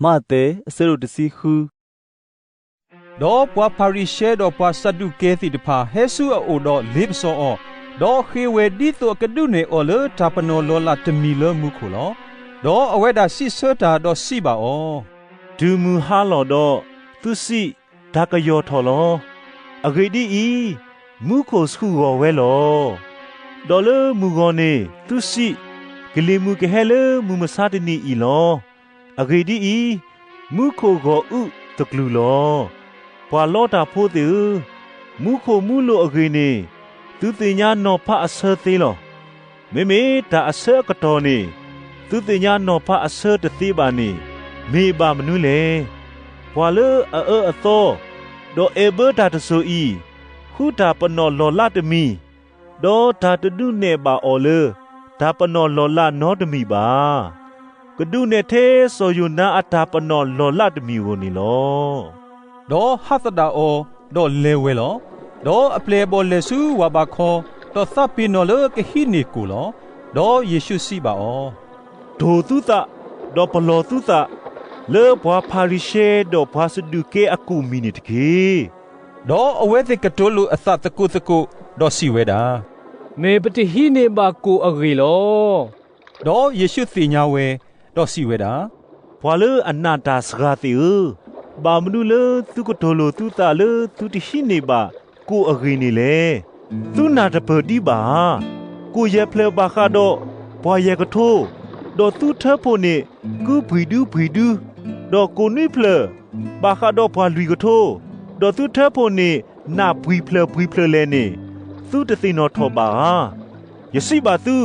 မးသဲ အဆၢဒိၣ်တဆံဃု. ဒီးပှၤဖၤရံၤၡဲဒီးပှၤစးဒူးကဲသ့ၣ်တဖၣ် ဟဲဆူအအိၣ်ဒီးလ့ပစီအီၤ, ဒီးဃ့ဝဲဒ်သိးအကဒုးနဲၣ်အီၤလၢတၢ်ပနီၣ်လီၤလးတမံၤလၢမူခိၣ်လီၤ. ဒီးအဝဲဒၣ်စံးဆၢတၢ်ဒီးစံးဘၣ်အီၤ, တုၤမုၢ်ဟါလီၤဒီး, သုစံး, တၢ်ကယီၢ်ထီၣ်လီၤ. အဂ့ၢ်ဒ်အံၤ, မူခိၣ်ဆှုၣ်ဂီၢ်ဝဲလီၤ. ဒီးလၢမုၢ်ဂီၤန့ၣ် သုစံး, ကလံၤမုၢ်ကဟဲလၢမုၢ်မဆါတနံၤအံၤလီၤ. အဂ့ၢ်ဒ်အံၤ, မူခိၣ်ဂီၢ်အုၣ်သကလုၢ်လီၤ. ပှၤလီတၢ်ဖိသ့ၣ်ဧၢ, မူခိၣ်မူလိာ်အဂ့ၢ်န့ၣ် သုသ့ၣ်ညါနီၤဖးအဆၢသ့လီၤ. မ့မ့ၢ်တၢ်အဆၢအကတီၢ်န့ၣ် သုသ့ၣ်ညါနီၤဖးအဆၢတသ့ဘၣ်န့ၣ် မ့ၢ်ဘၣ်မနုၤလဲၣ်. ပှၤလၢအအၢအသီ ဒီးအဲၣ်ဘၢတၢ်တစိၤအံၤ, ဃုတၢ်ပနီၣ်လီၢ်လးတမံၤ, ဒီးတၢ်တဒုးနဲၣ်ဘၣ်အီၤလၢ တၢ်ပနီၣ်လီၢ်လးနီတမံၤဘၣ်. ကဒုးနဲၣ်ထဲစီၤယိၤနါအတၢ်ပနီၣ်လီၢ်လးတမံၤဧိၤန့ၣ်လီၤ. ဒီးဟးသဒၣ်အီၤ, ဒီးလဲၤဝဲလီၤ. ဒီးအပျဲၢ်အဘီၣ်လဲၤဆူဝၢ်ဘးခီ, ဒီးသးပ့ၤနီၣ်လၢကဟံးန့ၢ်ကိၣ်လီၤ. ဒီးယ့ၣ်ၡူးစံးဘၣ်အီၤ, တိၢ်သုသး, ဒီးပလီၢ်သုသး, လၢပှၤဖၤရံၤၡဲဒီးပှၤစဒူးကဲအကိၣ်မံၤန့ၣ်တက့ၢ်. ဒီးအဝဲသ့ၣ်ကတိၤလိာ်အသးသကိးသကိး, ဒီးစံးဝဲဒၣ်, မ့ၢ်ပတဟံးန့ၢ်ဘၣ်ကိၣ်အဂ့ၢ်လီၤ. ဒီးယ့ၣ်ၡူးသ့ၣ်ညါဝဲ, ဒီးစံးဝဲဒၣ်, ပှၤလၢအနာ်တၢ်စှၤသ့ၣ်ဧၢ, ဘၣ်မနုၤလၢသုကတိၤလိာ်သုသးလၢသုတဟံးန့ၢ်ဘၣ်ကိၣ်အဂ့ၢ်န့ၣ်လဲၣ်. သုနာ်တပၢၢ်ဒံးဘၣ်ဧါ. ကိၣ်ယဲၢ်ဖျၢၣ်ဘၣ်ဃးဒီးပှၤယဲၢ်ကထိ, ဒီးသုထၢဖှိၣ်န့ၣ်ကုပှံၤဒုပှံၤဒု, ဒီးကိၣ်နွံဖျၢၣ်ဘၣ်ဃးဒီးပှၤလွံၢ်ကထိ, ဒီးသုထၢဖှိၣ်န့ၣ်နးပှံၤဖျၢၣ်ပှံၤဖျၢၣ်လဲၣ်န့ၣ်, သုတသ့ၣ်နီၣ်ထီၣ်ဘၣ်ဧါ. ယစံးဘၣ်သု,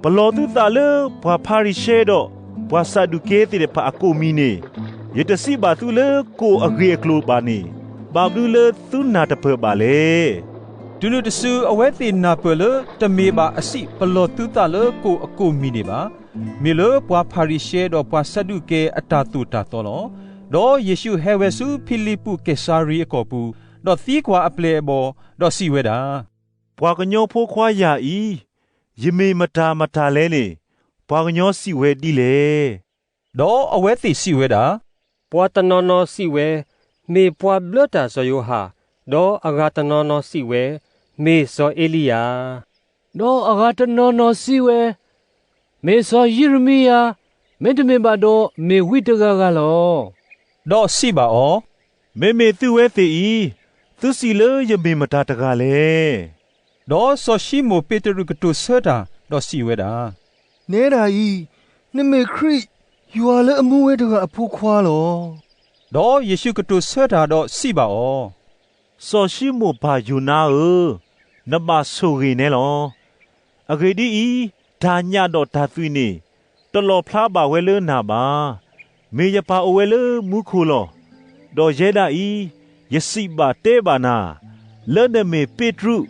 ပလီၢ်သုသးလၢပှၤဖၤရံၤၡဲဒီးပှၤစးဒူးကဲသ့ၣ်တဖၣ်အကိၣ်မံၤန့ၣ်, ယတစံးဘၣ်သုလၢကိၣ်အဂ့ၢ်အကျိၤဘၣ်န့ၣ်, ဘၣ်မနုၤလၢသုနာ်တပၢၢ်ဘၣ်လဲၣ်. တုၤနုၤတစုအဝဲသ့ၣ်နၢ်ပၢၢ်လၢ တမ့ၢ်ဘၣ်အစံးပလီၢ်သုသးလၢကိၣ်အကိၣ်မံၤန့ၣ်ဘၣ်, မ့ၢ်လၢပှၤဖၤရံၤၡဲဒီးပှၤစးဒူးကဲအတၢ်သိၣ်တၢ်သီလီၤ. ဒီးယ့ၣ်ၡူးဟဲဝဲဆူဖံလံးပူးကဲးစၤရံအကီၢ်ပူၤ, ဒီးသံကွၢ်အပျဲၢ်အဘီၣ်, ဒီးစံးဝဲဒၣ်, ပှၤကညီဖိခွါယၤအံၤ, ယမ့ၢ်မတၤမတၤလဲၣ်န့ၣ်, ပှၤကညီစံးဝဲဒ်လဲၣ်. ဒီးအဝဲသ့ၣ်စံးဝဲဒၣ်, ပှၤတနီၤနီၤစံးဝဲ, မ့ၢ်ပှၤဘျၢတၢ်စီၤယိၤဟၣ်, ဒီးအဂၤတနီၤနီၤစံးဝဲ, မ့ၢ်စီၤအ့လံယၤ, ဒီးအဂၤတနီၤနီၤစံးဝဲ, မ့ၢ်စီၤယံးရမံယၤ, မ့တမ့ၢ်ဘၣ်ဒီး မ့ၢ်ဝံတဂၤဂၤလီၤ. ဒီးစံးဘၣ်အီၤ, မ့မ့ၢ်သုဝဲသ့ၣ်အံၤ, သုစံးလၢယမ့ၢ်မတၤတဂၤလဲၣ်. ဒီးစီၤၡံမိၣ်ပ့းတရူးကတိၤဆၢတၢ်, ဒီးစံးဝဲဒၣ်, နဲဒၣ်အံၤ, နမ့ၢ်ခရံာ်, ယွၤလၢအမူဝဲတဂၤအဖိခွါလီၤ. ဒီးယ့ၣ်ၡူးကတိၤဆၢတၢ်ဒီးစံးဘၣ်အီၤ, စီၤၡံမိၣ်ပၢ်ယိၤနါဧၢ, နဘၣ်ဆိၣ်ဂ့ၤနဲလီၤ. အဂ့ၢ်ဒ်အံၤ, တၢ်ညၣ်ဒီးတၢ်သွံၣ်န့ၣ် တလီၣ်ဖျါဘၣ်ဝဲလၢနၤဘၣ်. မ့ၢ်ယပၢ်အိၣ်ဝဲလၢမူခိၣ်လီၤ. ဒီးယဲဒၣ်အံၤ, ယစံးဘၣ်တဲဘၣ်နၤ, လၢနမ့ၢ်ပ့းတရူး,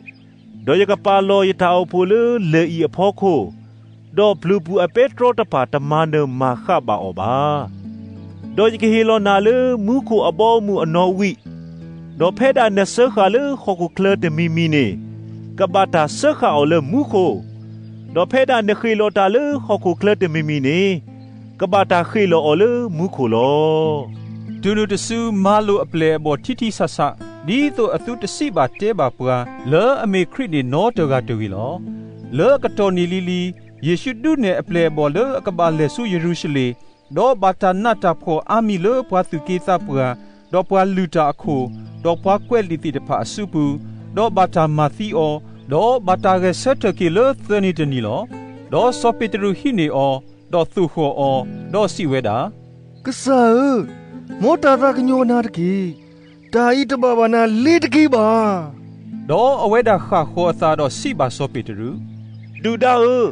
ဒီးယကပာ်လီၤယတၢ်အိၣ်ဖှိၣ်လၢလၢၢ်အံၤအဖီခိၣ်, ဒီးဘျုးပူၤအပဲတြီတဖၣ်တမၤနၢၤမၤဃၣ်ဘၣ်အီၤဘၣ်. ဒီးယကဟ့ၣ်လီၤနၤလၢမူခိၣ်အဘီအမုၢ်အနီၣ်ဝံၤ, ဒီးဖဲဒၣ်နစၢဃာ်လၢဟီၣ်ခိၣ်ချၢတမံၤမံၤန့ၣ်, ကဘၣ်တၢ်စၢဃာ်အီၤလၢမူခိၣ်, ဒီးဖဲဒၣ်နဃ့ၢ်လီၤတၢ်လၢဟီၣ်ခိၣ်ချၢတမံၤမံၤန့ၣ်, ကဘၣ်တၢ်ဃ့ၢ်လီၤအီၤလၢမူခိၣ်လီၤ. တုၤနုၤတစုမၤလိာ်အပျဲၢ်အဘီၣ်ထံထံဆးဆး, ဒ်သိးအသုတစံးဘၣ်တဲဘၣ်ပှၤ လၢအမ့ၢ်ခရံာ်န့ၣ်နီတဂၤတဂ့ၤလီၤ. လၢအကတီၢ်နံၤလံၤလံၤ, ယ့ၣ်ၡူးဒုးနဲၣ်အပျဲၢ်အဘီၣ်လၢအကဘၣ်လဲၤဆူယရူၤၡလ့ၣ်, ဒီးဘၣ်တၢ်နးတၢ်ဖှီၣ်အါမံၤလၢပှၤသူၣ်က့သးပှၢ်, ဒီးပှၤလုၢ်တၢ်အခိၣ်, ဒီးပှၤကွဲးလံာ်သ့ၣ်တဖၣ်အစုပူၤ, ဒီးဘၣ်တၢ်မၤသံအီၤ, ဒီးဘၣ်တၢ်ဂဲၤဆၢထၢၣ်က့ၤလၢသၢနံၤတနံၤလီၤ. ဒီးစီၤပ့းတရူးဟံးန့ၢ်အီၤ, ဒီးသိၣ်ဃီၣ်အီၤ, ဒီးစံးဝဲဒၣ်, ကစၢ်ဧၢ, မ်တၢ်သးကညီၤနၤတက့ၢ်. တၢ်အံၤတဘၣ်ဘၣ်နၤလ့ၤတက့ၢ်ဘၣ်. ဒီးအဝဲဒၣ်ဃၣ်ဃီၤအသးဒီးစံးဘၣ်စီၤပ့းတရူး, ဒုၣ်ဒါဧၢ,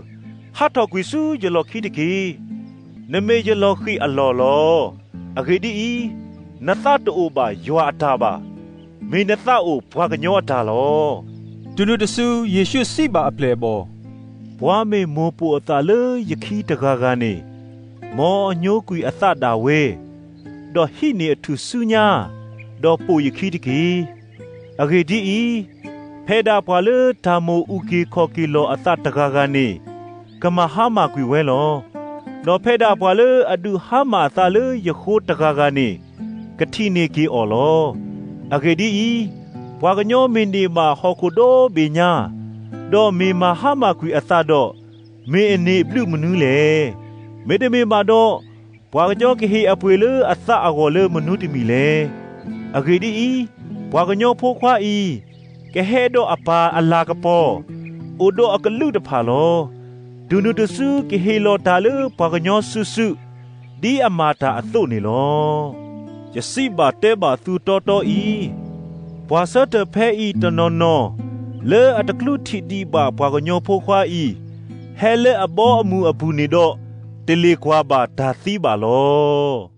ဟးထီၣ်ကွံာ်ဆူယလီၢ်ခံတက့ၢ်. နမ့ၢ်ယလီၤဃံၢ်အလီၢ်လီၤ. အဂ့ၢ်ဒ်အံၤ, နသးတအိၣ်ဘၣ်ယွၤအတၢ်ဘၣ်, မ့ၢ်နသးအိၣ်ပှၤကညီအတၢ်လီၤ. တုၤနုၤတစုယ့ၣ်ၡူးစံးဘၣ်အပျဲၢ်အဘီၣ်, ပှၤမ့ၢ်မိၢ်ပိာ်အသးလၢယခံတဂၤဂၤန့ၣ်, မ်အညိကွံာ်အသးဒၣ်ဝဲ, ဒီးဟံးန့ၢ်အထူၣ်စုညါ, ဒီးပိာ်ယခံတက့ၢ်. အဂ့ၢ်ဒ်အံၤ, ဖဲဒၣ်ပှၤလၢတၢ်မိၣ်အုၣ်က့ၤခီၣ်က့ၤလီၤအသးတဂၤဂၤန့ၣ်, ကမၤဟါမၢ်ကွံာ်ဝဲလီၤ. ဒီးဖဲဒၣ်ပှၤလၢအဒုးဟါမၢ်အသးလၢယဃိတဂၤဂၤန့ၣ် ကထံၣ်န့ၢ်က့ၤအီၤလီၤ. အဂ့ၢ်ဒ်အံၤ, ပှၤကညီမ့ၢ်န့ၢ်ဘၣ်ဟီၣ်ခိၣ်ဒီဘ့ၣ်ညါ, ဒီးမ့ၢ်မၤဟါမၢ်ကွံာ်အသးဒီး, မ့ၢ်အန့ၢ်ဘျုးမနုၤလဲၣ်. မ့တမ့ၢ်ဘၣ်ဒီး, ပှၤကညီကဟ့ၣ်အပှ့ၤလၢအသးအဂီၢ်လၢမနုၤတမံၤလဲၣ်. အဂ့ၢ်ဒ်အံၤ, ပှၤကညီဖိခွါအံၤ, ကဟဲဒီးအပၢ်အလၤကပီၤ, အိၣ်ဒီးအကလုာ်တဖၣ်လီၤ. တုၤနုၤတစုကဟ့ၣ်လီၤတၢ်လၢပှၤကညီစုာ်စုာ်, ဒ်အမၤတၢ်အသိးန့ၣ်လီၤ. ယစံးဘၣ်တဲဘၣ်သုတီတီအံၤ, ပှၤဆၢထၢၣ်ဖဲအံၤတနီၤနီၤ, လၢအတကျူထံၣ်ဒံးဘၣ်ပှၤကညီဖိခွါအံၤ, ဟဲလၢအဘီအမုၢ်အပူၤန့ၣ်ဒီး, တလ့ၣ်ကွၢ်ဘၣ်တၢ်သံဘၣ်လီၤ.